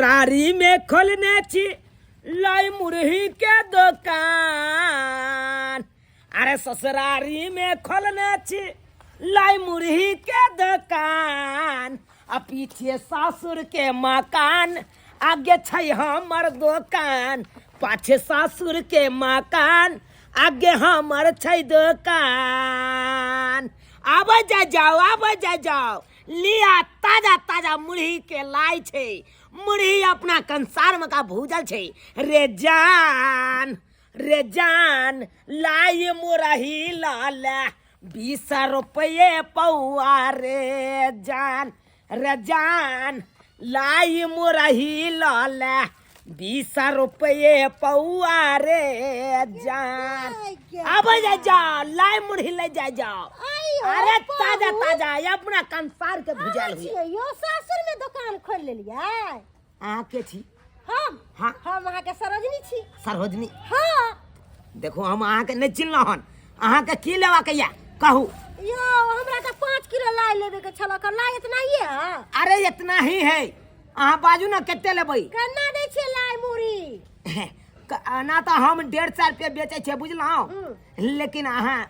ससुरारी में खोलने छी लाई मुरही के दोकान। अरे ससुरारी में खोलने छी लाई मुरही के दोकान, आ पीछे सासुर के मकान, आगे छै हमर दोकान। पाछे सासुर के मकान, आगे हमर छै दोकान। आबै जा जाओ, आबै जा जाओ, लिया ताजा ताजा मुरही के लाई छै। मुरही अपना कंसार में का भूजल छै। रे जान, रे जान, लाई मुरही लाल 20 रुपये पौआ। रे जान, रे जान, लाई मुरही लाल 20 रुपये पौआ। रे जान, आबै जा जाओ, लाई मुरही ले जा जाओ। अरे ताजा ताजा अपना कंसार के भुजल हुई। यो सासुर में दुकान खोल लेलियै? अहाँ के छी? हम? हाँ। हम अहाँके सरोजनी छी। सरोजनी? हाँ। देखो, हम अहाँके नहि चिन्हलहुँ हन। अहाँके की लेबाके यऽ, कहू। यो हमरा तऽ 5 किलो लाइ लेबे के छल, लाइ इतना ही है? अरे इतना ही है, अहाँ बाजू ना कते लेबै। केना दै छियै लाइ मुरही? एना तऽ हम 150 रुपये बेचै छियै, बुझलहुँ? लेकिन अहाँ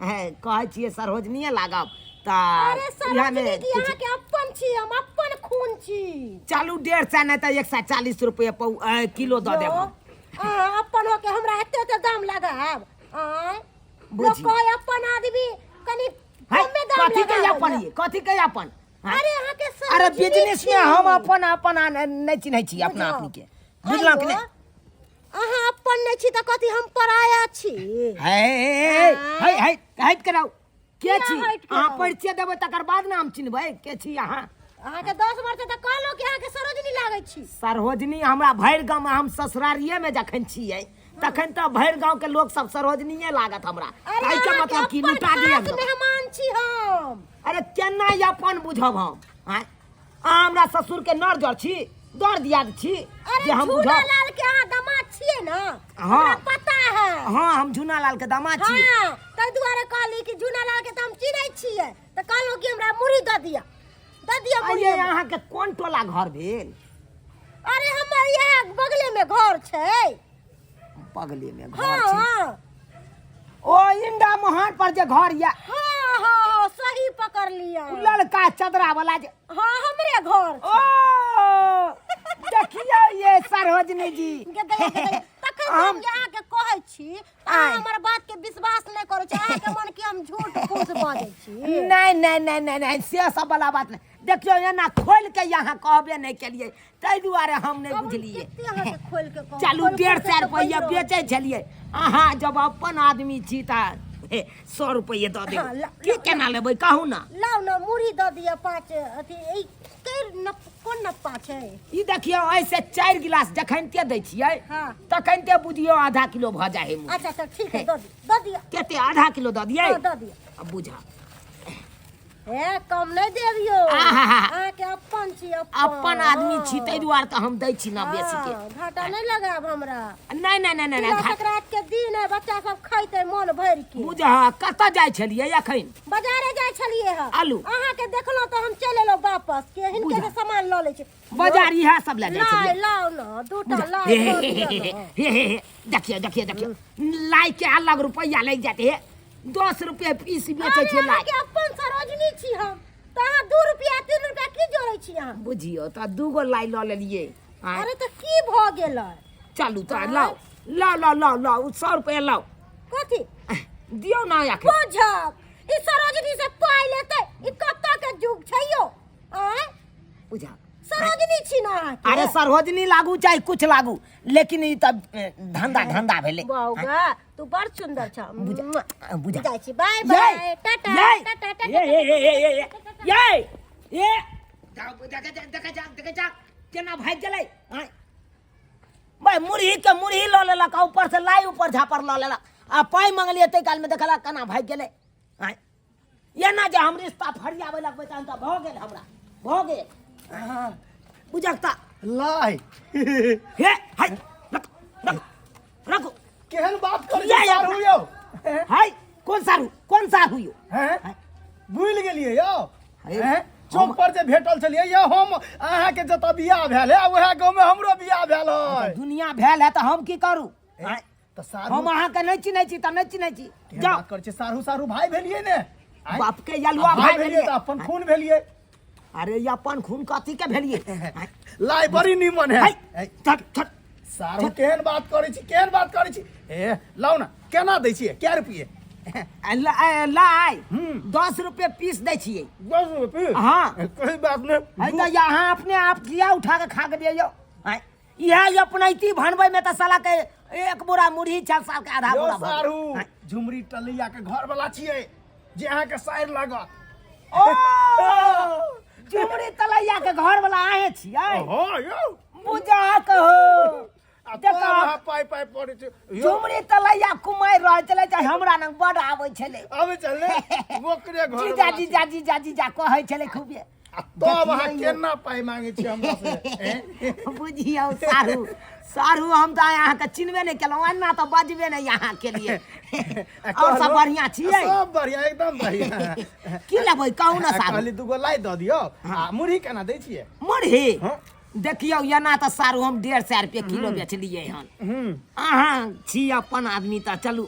कहै छियै सरोजनीये लागब तऽ अरे सरोजनी की अहाँके अपन छी, हम अपन खून छी। चलू 150 नहि तऽ 140 रुपये किलो दऽ देब। अहाँ अपन होके हमरा एते एते दाम लगायब? आँय, लोक कहै अपन आदमी कनि कमे दाम कथी के अपन? कथी के अपन? अरे अहाँके अरे बिजनेस में हम अपन अपन नहि चिन्है छी अपना अपनी के, बुझलहुँ कि नहि? अहाँ अपन नहि छी तऽ कथी हम पराया छी? हे हे हे, हट कराउ, के छी अहाँ? परिचय देबै तकर बाद ने हम चिन्हबै के छी अहाँ। अहाँके 10 वर्ष तऽ कहलहुँ कि अहाँके सरोजनी लागै छी। सरोजनी हमरा भरि गाँवमे, हम ससुरारिये मे जखन छियै तखन तऽ भरि गाँव के लोक सब सरोजनीये लागत हमरा। एहिके मतलब की लुटा दिया मेहमान छी हम। अरे केना अपन बुझब हम? आँय, अहाँ हमरा ससुर के नर जर छी, दर दियाद छी जे हम बुझब? लाल के अहाँ दामाद छियै ने? हाँ, हमरा पता है। हाँ, हम झूना लाल के दामाद छी। हाँ, ताहि दुआरे कहली कि झूना लाल के तऽ हम चिन्है छियै, तऽ कहलहुँ कि हमरा मुरही दऽ दिअ, दऽ दिअ मुरही। अहाँ के कोन टोला घर भेल? अरे हमर इएह बगले में घर छै। बगले में घर छै? हाँ। ओ इंडा मोहान पर जे घर या? हाँ हाँ, सही पकड़ लिया। ललका चदरा वाला जे? हाँ, हमरे घर। ओ देखियो ये सरोजनी जी। तखन हम अहाँके कहै छी, अहाँ हमर बात के विश्वास नहि करै छी। अहाँके मन कि हम झूठ फूस बाजै छी। नहि नहि नहि नहि नहि, से सब वाला बात नहि। देखियो, एना खोलि के यहाँ कहबे नहि केलियै, ताहि दुआरे हम नहि बुझलियै। चलू, 150 रुपैआ बेचै छलियै, अहाँ जब अपन आदमी छी तऽ 100 रुपैआ दऽ देब। की केना लेबै, कहू ने। लाउ ने मुरही दऽ दिअ 5 अथी। ई कोन नप्पा छै? ई देखियौ, ऐसे 4 गिलास जखन ते दै छियै तखन ते बुझियौ आधा किलो भऽ जाइ है। अच्छा तऽ ठीक है, दऽ दिअ। कते, आधा किलो दऽ दियै? दऽ दिअ। बुझा हे, कम नहि देबियो, अहाँके अपन छी। अपन आदमी छी ताहि दुआरे तऽ हम दै छी ना बेसी के। घाटा नहि लगायब हमरा। नहि नहि नहि नहि। संक्रांति के दिन है, बच्चा सब खैते मन भरि के। बुझा, कतऽ जाइ छलियै अखन? बाजारे जाइ छलियै हँ। आलू अहाँके देखलहुँ तऽ हम चलि एलहुँ वापस के हिनके से सामान लऽ लै छी। बाजार इएह सब लए जाइ छलियै? लाउ ने दूटा लाउ। हे हे हे, देखियौ देखियौ देखियौ, लाइ के अलग रुपैआ लागि जाते हे। 10 रुपये पीस बेचै छियै लाइ। अपन सरोजनी छी हम तऽ अहाँ 2 रुपया 3 रुपया की जोड़ै छी अहाँ? बुझियौ तऽ 2 गो लाइ लऽ लेलियै। अरे तऽ की भऽ गेलै? चलू तऽ, लाउ लाउ लाउ लाउ लाउ, 100 रुपया लाउ। कथी दियौ ना एखन। बुझब, ई सरोजनी से पाइ लेतै, ई कतऽ के जुग छै यौ? आँय बुझा, सरोजनी छी ना अहाँके? अरे सरोजनी लागू चाहे कुछ लागू, लेकिन ई तऽ धंधा धंधा भेलै। बौआ, तू बड़ सुंदर छ। बुझा बुझा। जाइ छी, बाय बाय, टाटा टाटा टाटा। ये ये ये ये ये ये, देख देख देख जा, केना भागि गेलै। भाय, मुरही के मुरही लऽ लेलक आ ऊपर से लाई ऊपर झापर लऽ लेलक, आ पाइ मंगलियै ताहि कालमे देखलक केना भागि गेलै। आँय, एना जे हम रिश्ता फरियाबै लगबै तहन तऽ भऽ गेल, हमरा भऽ गेल। बुझक तऽ लाई हे हाय, रखो रखो रखो। केहन बात करै छी सारू यौ? हाय, कोन सारू, कोन सारू यौ? हैं, भूलि गेलियै यौ? हैं? चौक पर जे भेटल छलियै या हम अहाँके जतऽ बियाह भेल है उएह गाँवमे हमरो बियाह भेल है। दुनिया भेल है तऽ हम की करू? आँय, तऽ सारू हम अहाँके नहि चिन्है छी तऽ नहि चिन्है छी। केहन जाउ। बात करै छी सारू? सारू भाय भेलियै ने? आँय? बाप के यलुआ आ भाय भेलियै भेलियै तऽ अपन खून भेलियै। अरे ई अपन खून कथी के भेलियै? आँय, लाइ बड़ी नीमन है। है, ऐ, छट छट। सारू केहन बात करै छी, केहन बात करै छी? ए लाउ ने, केना दै छियै, कै रुपये? लाइ 10 रुपये पीस दै छियै। 10 रुपये? हाँ। कोई बात नहीं। है तऽ यहाँ अपने आप किया उठा के खा के दियौ? आँय, इएह अपनैती भनबै में तऽ साला के एक बोरा मुरही छल, साल के आधा यौ बोरा भऽ गेल। सारू, झुमरी टलैया के घर वाला छियै जे अहाँके साइर लागत। ओ झुमरी तलैया के घर वाला अहें छियै? हँ यौ। बुझा कहो आ देखा। तब अहाँ पाइ पाइ पड़ै छै यौ। झुमरी तलैया कुमारि रहै छलै तऽ हमरा लग बड आबै छलै। आबै छलै ओकरे घर जीजा वाला छै। जीजा जीजा जीजा कहै छलै खूबे। आ तब अहाँ देखियौ। केना पाइ मांगै छी हमरा से, ऐं? बुझियौ सारू, सारू हम तऽ अहाँके चिन्हबे नहि केलहुँ, एना तऽ बजबे नहि अहाँके लिए। आ आओर सब कहलहुँ- बढ़िआँ छियै? सब बढ़िआँ, एकदम बढ़िआँ। की लेबै कहू ने आ सारू? कहली दूगो लाइ दऽ दियौ। आ मुरही केना दै छियै? मुरही? हाँ। देखियौ, एना तऽ सारू हम 150 रुपये किलो बेचलियै हन। अहाँ छी अपन आदमी तऽ चलू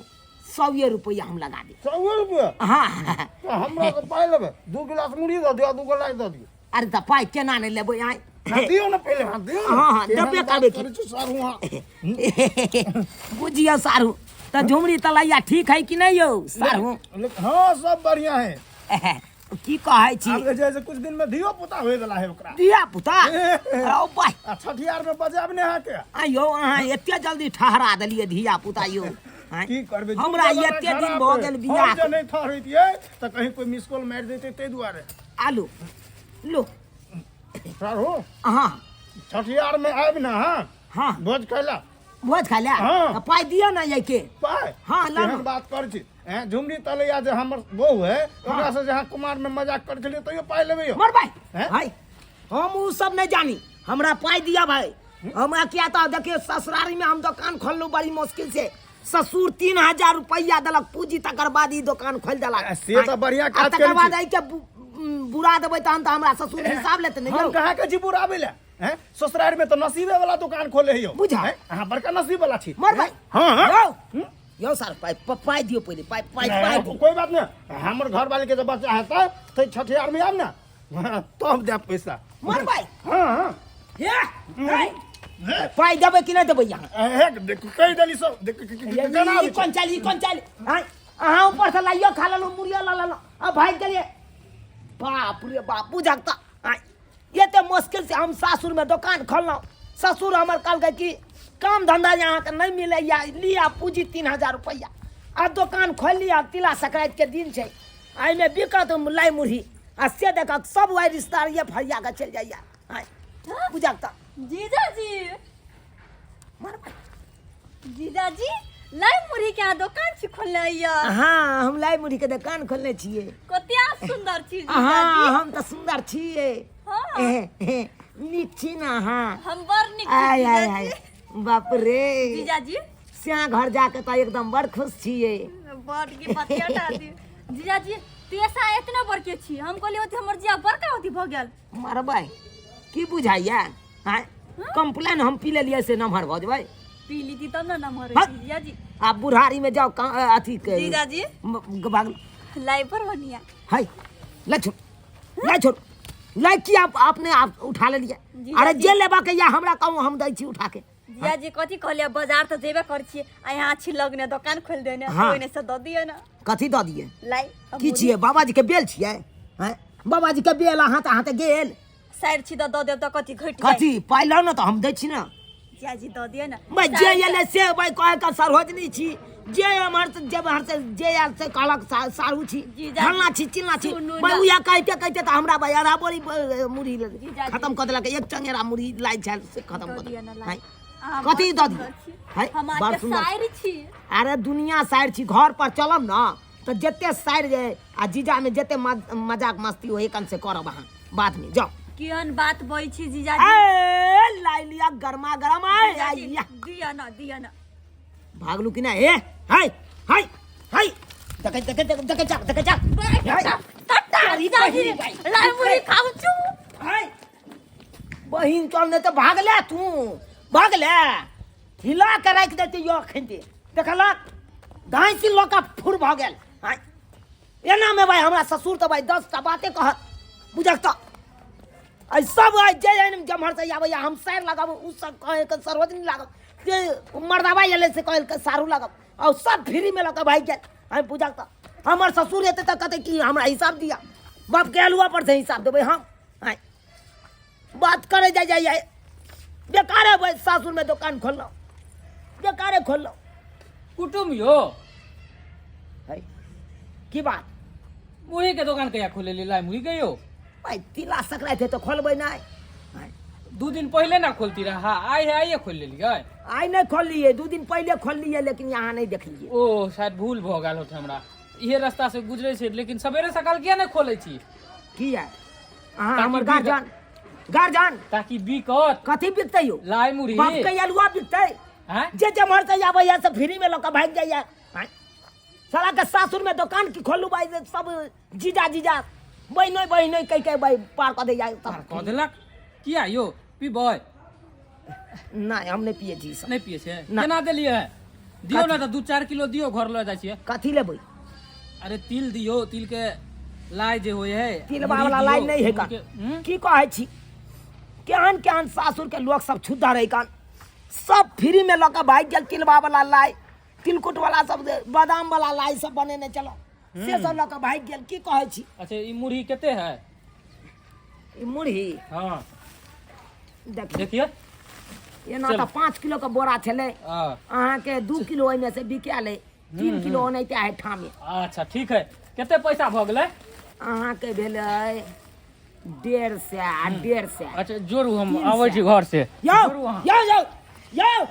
100 रुपैआ हम लगा देब। 100 रुपया? हाँ। तऽ हमरा तऽ पाइ लेबै, 2 गिलास मुरही दऽ दियौ, 2 गो लाइ दऽ दियौ। अरे तऽ पाइ केना नहि लेबै? आँय। ना दियौ ने पहिले, हाँ दियौ ने। हाँ, हाँ, केहन देबे बात करबै की? करै छी सारू अहाँ? बुझियौ सारू, तऽ झुमरी तलैया ठीक है कि नहि यौ सारू? हाँ, सब बढ़िया है। की कहै छी? आब जे छै से कुछ दिन में धियो पुता होय वाला है ओकरा। धिया पुता? ओ बाय। आ छठियार में बजायब ने अहाँके। आयौ, अहाँ एते जल्दी ठहरा देलियै धिया पुता यौ? आँय? की करबै, हमरा जुग जमाना एते दिन खराब भऽ है। गेल हम बियाह। जे नहि ठहरैतियै तऽ कहीं कोई मिस कॉल मारि देतै, ताहि दुआरे। आलू लो। सर हो। हाँ। छठियार में आबि ने अहाँ। हाँ। भोज खाय ला। भोज खाय ला? हाँ। तऽ पाइ दिअ ने एहिके। पाइ? हाँ, लाउ केहन ने। बात करै छी? हैं, झुमरी तलैया जे हमर बहू है, ओकरा से जे अहाँ कुमार में मजाक करै छलियै, तैयो पाइ लेबै यौ? मर भाई। हैं? भाई, हम उ सब नहीं जानी, हमरा पाइ दिया भाई। हमरा किया तऽ देखियौ, ससुरारी में हम दोकान खोललहुँ बड़ी मुश्किल से, ससुर 3000 रुपैआ देलक पूंजी, तकर बाद ई दोकान खोलि देलक। आ, से तऽ बढ़िआँ आ काज तकर केने बाद छी। एहिके बुरा देबै तहन तऽ हमरा ससुर हिसाब लेतै ने हम यौ। कहाँ के छी बुराबै लए? हैं, ससुरारि में तऽ नसीबे वाला दुकान खोले है यौ। बुझा। हैं, अहाँ बड़का नसीब वाला छी। मर भाई। हाँ, हाँ। यौ यौ सर, पाइ पाइ दियौ पहिले, पाइ पाइ पाइ नहीं, दियौ। कोई बात नहीं, हमर घर वाले के जब बच्चा हेतै तऽ छठियार में आब ने, हाँ, तब देब पैसा। मर भाई। हाँ हाँ। हे, हे, पाइ देबै कि नहि देबै अहाँ? हे, देख, कहि देली सब, देख, केना ई आबै छै? कोन चालि, ई कोन चालि? आँय, अहाँ ऊपर से लाइयो खा लेलहुँ, मुड़ियो लऽ लेलहुँ आ भागि गेलियै। बाप रे बाप, बुझक तऽ आँय, एते मुश्किल से हम सासुर में दोकान खोललहुँ। ससुर हमर कहलकै कि काम धंधा अहाँके नहि मिलैया, लिअ पूँजी 3000 रुपैआ आ दोकान खोलि लिअ। तिला संक्रांति के दिन छै, एहिमे बिकत लाइ मुरही आ से देखक सब वएह रिश्तेदार ये फरिया के चलि जाइया। आँय, बुझक तऽ। जीजाजी। मार। जीजाजी, लाई मुरही के अहाँ दोकान छी खोलने यऽ? हाँ, हम लाई मुरही के दोकान खोलने छियै। कते सुंदर छी जीजाजी। हाँ, हम तऽ सुंदर छियै। हाँ। नीक छी ने अहाँ? हम बड़ नीक छी। आय आय आय। जीजाजी। बाप रे। जीजाजी। श्याँ घर जाके तऽ एकदम बड़ खुश छियै। बड़ की बतिया दी जीजाजी, तेसा एतना बड़के छी, हम कहलियै ओते हमर जिया बड़का होती भऽ गेल। मरबै की बुझाइया? आँय, कम्प्लेन हम पी लेलियै से नमहर भऽ जेबै? पी लीती तब ने नमहर हट। होती जीजाजी। आब बुढ़ारी में जाओ अथी के जीजाजी। भाग। लाई पर बढ़िया। हाय, ले छोड़, ले छोड़, ले की आप अपने आप उठा लेलियै? जीजाजी। अरे जे लेबा के या हमरा कहू, हम दै छी उठा के। जीजाजी, कथी कहलियै, बाजार तऽ जेबे करै छियै आ यहाँ छी लगने दोकान खोलि देने। हाँ। ओहिने से दऽ दिअ ने। कथी दऽ दियै? लाई आ की मुरही। छियै, बाबाजी के बेल छियै? हैं, बाबाजी के बेल अहाँ तऽ अहाँ तऽ गेल। साइड छी तऽ दऽ देब तऽ कथी घटि जाय? कथी पाइ लाउ ने तऽ हम दै छी ने। जीजाजी, दऽ दिअ ने। मैं जे एलै से भाई कहे के सरोजनी छी, जे एम्हर से जे एम्हर से जे आयल से कहलक सारू छी। जीजाजी, फल्लाँ छी, चिल्लाँ छी। सुनू भाई ने। उएह कहिते कहिते तऽ हमरा भाई आधा बोरी मुरही जीजाजी। खत्म कऽ देलक, एक चंगेरा मुरही लाइ छल से खत्म दऽ कऽ दिअ ने देलक। लाई। हैं, अहाँ कथी बड़ दऽ दिअ? सुन्दर छी। हैं, हम बड़ अहाँके सुन्दर। साइर छी। अरे दुनिया साइर छी, घर पर चलब ने तऽ जते साइर जे आ जीजा में जते मजाक मस्ती होय कन से करब अहाँ बाद में, जाओ। केहन बात बजै छी जीजाजी? ए लाई लिया गरमा गरम आय। जीजाजी, आइया। दिअ ने, दिअ ने। भागलू कि ना? ए हाय हाय हाय, देखै देखै देखै देखै, जा देखै जा। हाय। तट। तारी जीजाजी बहिन भाई। लाई मुरही खाउ छु हाय बहिन चल नहीं तो भाग ले तू भाग ले हिला के राखि देती यो अखन दे देखलक धाँसी लऽ कऽ फुर भऽ गेल आँय एनामे भाई हमरा ससुर तऽ भाई 10 टा बाते कहत बुझक तऽ आइ सब आइ जे एहन जम्हरसँ आबैए हम सारि लगाब ओ सब कहै के सरोजनी लागब जे मर्दाबा एलै से कहै के सारू लागब आओर सब फ्रीमे लऽ कऽ भागि गेल। आइ बुझक तऽ हमर ससुर एतै तऽ कहतै कि हमरा हिसाब दिअ, बापके अलुआ पर से हिसाब देबै हम। आइ बात करे जाय जाय बेकारे भाई सासुर में दुकान खोललहुँ, बेकारे खोललहुँ। कुटुम यो है की बात? मुही के दुकान कहिया खोलेली लाई मुही के यो? भाई तिला संक्रांति है तो खोलबै नहीं। 2 दिन पहले ना खोलती रहा, आइ है आइए खोल लेलियै। आइ नहीं खोललियै, 2 दिन पहले खोललियै, लेकिन यहाँ नहीं देखलियै। ओ शायद भूल भऽ गेल होत हमरा, इहे रास्ता से गुजरे छै। लेकिन सवेरे सकाल किया नहीं खोलै छी? किया अहाँ ताकि हमर बिक- गार्जियन गार्जियन ताकि बिकत। कथी बिकतै यौ? लाई मुरही। बाप के अलुआ बिकतै? हैं? जे जमहर से आबैया से फ्री में लऽ कऽ भागि जाइया। हैं? साला के सासुर में दोकान की खोलू भाई, जे सब जीजा जीजा बहिनो बहिनो कहि कहि भाई पार कऽ दैया। पार कऽ देलक किया यौ? पीबै? नहि, हम नहि पियै छी ई सब। नहि पियै छै? ना। केना देलियै? दियौ ने तऽ 2-4 किलो दियौ, घर लऽ जाइ छियै। कथी लेबै? अरे तिल दियौ, तिल के लाइ जे होइ है। तिलबा मुरही वाला लाइ दियौ, नहि है मुरही के- हूँ? की कहै छी, केहन केहन सासुर के लोक सब छुद्धा रहै कान, सब फ्री में लऽ कऽ भागि गेल। तिलबा वाला लाइ, तिलकुट वाला सब, जे बादाम वाला लाइ सब बनेने चलो, से सब लऽ कऽ भागि गेल। की कहै छी? अच्छा ई मुरही कते है? ई मुरही? हाँ। देखियौ। देखियौ। एना चलू। तऽ 5 किलो के बोरा छलै, हाँ। अहाँके 2 किलो ओहिमे से बिकायल, 3 किलो ओनाहिते है ठामे। अच्छा ठीक है, कते पैसा भऽ गेलै? अहाँके भेलै 150 आ 150। अच्छा जोड़ू, हम तीन आबै सए। छी घर से। यौ जोड़ू अहाँ। यौ यौ यौ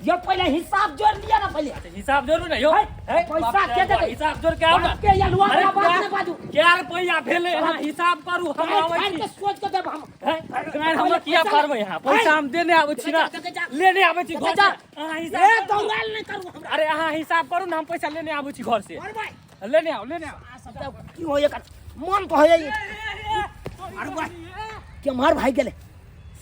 यौ, पहिले हिसाब जोड़ लिअ ने पहिले। अच्छा, हिसाब जोड़ू ने यौ। है, है, पैसा बाप के रे, देबै? हिसाब जोड़ के आउ ने। बाप के अलुआ अरे, वाला बात नहि बाजू। क्या रुपैआ भेलै? अहाँ हिसाब करू, हम आबै फाड़ि छी। के सोच के देब हम। है, गारि हमर किया फाड़बै अहाँ? पैसा हम देने आबै छी ने, देखै जा। लेने आबै छी घर जा। से। अहाँ हिसाब ए करू। दौड़ायल नहि करू हमरा। अरे अहाँ हिसाब करू ने, हम पैसा लेने आबै छी घर से। और भाई लेने आउ, लेने आउ। आ सब तऽ की होइए कर मन तो होइए। अरे भाई केम्हर भागि गेलै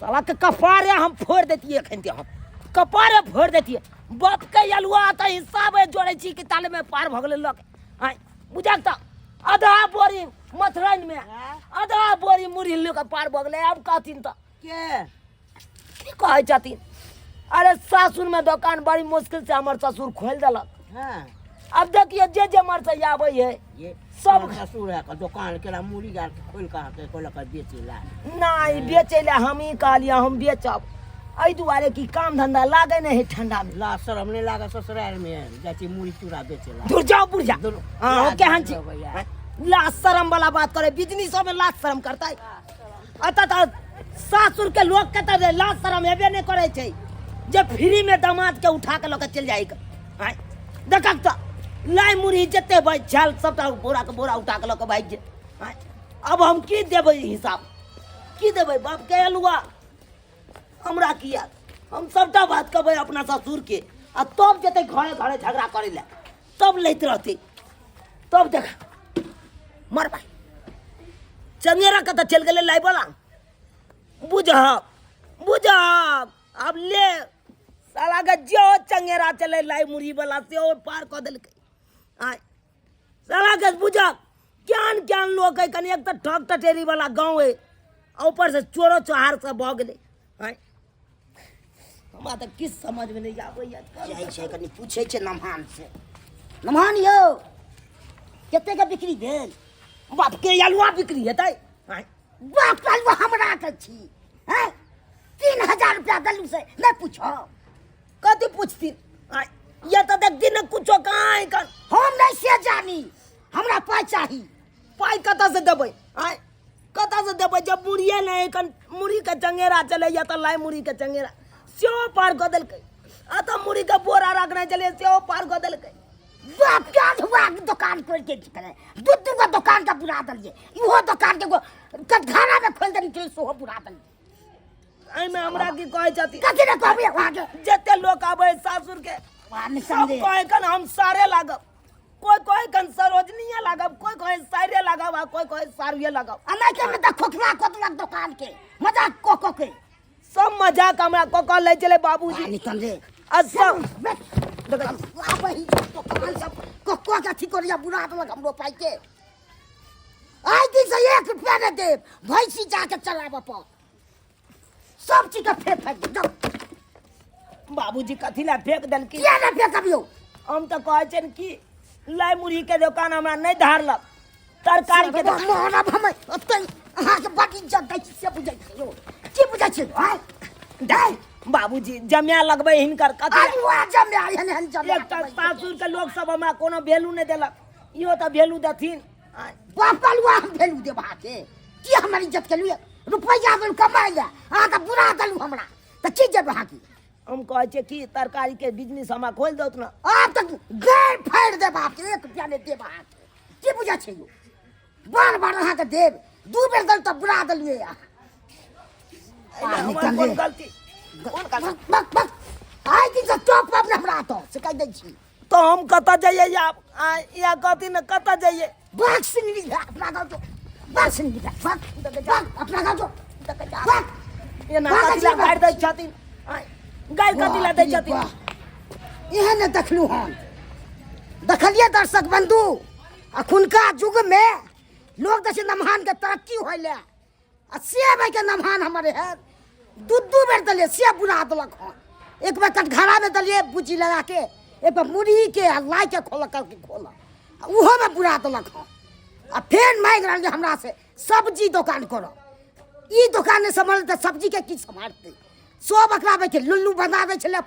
साला के? कपारे हम फोड़ि दैतियै एखन ते, हम कपारे फोड़ि दैतियै। बाप के अलुआ तऽ हिसाबे जोड़ै छी कि ताले में पार भऽ गेलै लऽ के। आँय बुझक तऽ आधा बोरी मथुराइन में आधा बोरी मुरही लऽ कऽ पार भऽ गेलै। आब कहथिन तऽ के की कहै छथिन? अरे सासुर में दोकान बड़ी मुश्किल से हमर ससुर खोलि देलक। हाँ। अब देखियौ जे जे मर से आबै है ये सब ससुर है के दुकान केला मुड़ी गार के खोल के के कहलक बेचे ला। नहीं बेचै लए हम ही कहलियै हम बेचब एहि दुआरे कि काम धंधा लागै नहि है ठंडा में। ला शरम नहीं लागे ससुराल में जाइ छी मुड़ी चूड़ा बेचे ला? दूर जाओ बुढ़िया। दूर। हाँ लाज केहन छी? लगैया। लाज शरम वाला बात करे, बिजनेसो में लाज शरम करतै? अतः तऽ सासुर के लोग के तऽ लाज शरम हेबे नहि करै छै जे फ्री में दामाद के उठा के लऽ के चलि जाइ। आँय देखक तऽ लाइ मुरही जते भाइ छल सबटा बोरा के बोरा उठा के लऽ के भागि गेल। आँय अब हम की देबै हिसाब, की देबै बाप के अलुआ? हमरा किया हम सबटा बात कहबै अपना ससुर के, आ तब जेतै घरे घरे झगड़ा करै लए, तब लैत रहतै। तब देख मर भाई चंगेरा कतऽ चलि गेलै लाइ वाला। बुझब बुझब आब ले साला के जो चंगेरा चले लाई मुरही वाला सेहो पार कऽ देलकै। आँय साला के बुझब ज्ञान ज्ञान लोक है कनि, एक तऽ ठग टटेरी वाला गाँव है आ ऊपर से चोरो चोहार सब भऽ गेलै। आँय हमरा तऽ किछु समझमे नहि आबैया। जाइ छै कनि पूछै छै नमहान से। नमहान यौ, कते के बिक्री भेल? बाप के अलुआ बिक्री हेतै? आँय बाप के अलुआ हमरा के छी हैं? 3000 रुपया देलू से नहीं पूछो? कथी पूछथिन? आँय ये तऽ देखथिन ने कुछो कहाँ है कन। हम नहीं से जानी, हमरा पाइ चाही। पाइ कतऽ से देबै? आँय कतऽ से देबै जब मुड़िए नहि कन? मुरही के चंगेरा चलैया तऽ लाइ मुरही के चंगेरा सेहो पार कऽ देलकै, आ तऽ मुरही के बोरा रखने छलियै सेहो पार कऽ देलकै। बाप के अधुआ के दुकान खोल के की करे? दू दू गो दुकान के बुरा देलियै, इहो दुकान के एगो कटघारा में खोल देने छलियै सेहो बुरा देलियै। एहिमे हमरा की कहै छथिन? कथी ने कहबै वहाँ के जते लोक आबै सासुर के वहाँ सब कहै कन हम सारे लागब। कोई कोई कन सरोजनीये लागब, कोई कोई सारे लागब आ कोई कोई सारुए लागब। आ नहि के तऽ खोखला कऽ देलक दोकान के मजाक कऽ कऽ के। सब मजाक हमरा कऽ कऽ लै छलै बाबूजी। निकल रे। आ सब आब दोकान सब कऽ कऽ के अथी करिया बुरा देलक हमरो पाइ के। आइ दिन से 1 रुपया नहि देब, भैंसी जाके चलाबऽ पड़त। सब चीज के फेंक फेंक दे, जाओ। बाबूजी कथी ला फेंक देलखिन? किया नहि फेंकबियौ? हम तऽ कहै छियनि कि लाई मुरही के दोकान हमरा नहि धारलक, तरकारी के दोकान। मोहरब हम ओतै अहाँके बड इज्जत दै छी से बुझै छियै यौ। की बुझै छियै? आँय? दाइ, बाबूजी जमाए लगबै हिनकर कथी ला? अरे वएह जमाए, एहन एहन जमाए एकटा लगबै। सासुर के लोक सब हमरा कोनो वैल्यू नहि देलक, इहो तऽ वैल्यू देथिन। आँय। बाप बलुआ हम वैल्यू देब अहाँके? की हमर इज्जत केलहुँ? रुपैआ देलहुँ कमाइ लए, अहाँ तऽ बुरा देलहुँ हमरा, तऽ की देब अहाँके? हम कहै छियै कि तरकारी के बिजनेस हमरा खोलि दौत ने। आब तऽ गैर फाड़ि देब अहाँके, 1 रुपैआ नहि देब अहाँके। की बुझै छै यौ? बार बार अहाँके देब, 2 बेर देलहुँ तऽ बुरा देलियै अहाँ। हमर कोन गलती? कोन गलती? बक, बक। आइ दिनसँ चौक पर हमरा एतऽ से कहि दै छी। तऽ हम कतऽ जइयै आब? आँय, या कहथिन ने कतऽ जइयै? बाग सिंगरी है, अपना गाँव जो। बाग सिंगरी है, बाग, बाग, अपना गाँव जो। बाग। एना बाग कथी ला अछि, गारि दै छथिन? आँय, गारि कथी ला दै छथिन? वाह, एहन नहि देखलहुँ हन। देखलियै दर्शक बंधु, अखुनका युगमे लोक देखियौ नमहानके तरक्की होय लए, आ से भाइके नमहान हमर है 2-2 बेर देलियै से बुरा देलक हन। एक बेर कटघरामे देलियै बुच्ची लगाके, एक बेर मुरहीके आ लाइके खोलक करके खोलक, आ ओहोमे बुरा देलक हन। आ फेर माँगि रहल जे हमरा से सब्जी दोकान करब, ई दोकान नहि सम्हारल तऽ सब्जीके की सम्हारतै? सब एकरा बैठे लुल्लू बना दै छलै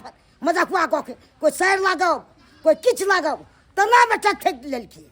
मजकुआ कऽ के, कोइ सैर लागब कोइ किछु लागब, तेनामे ठकि लेलखिन।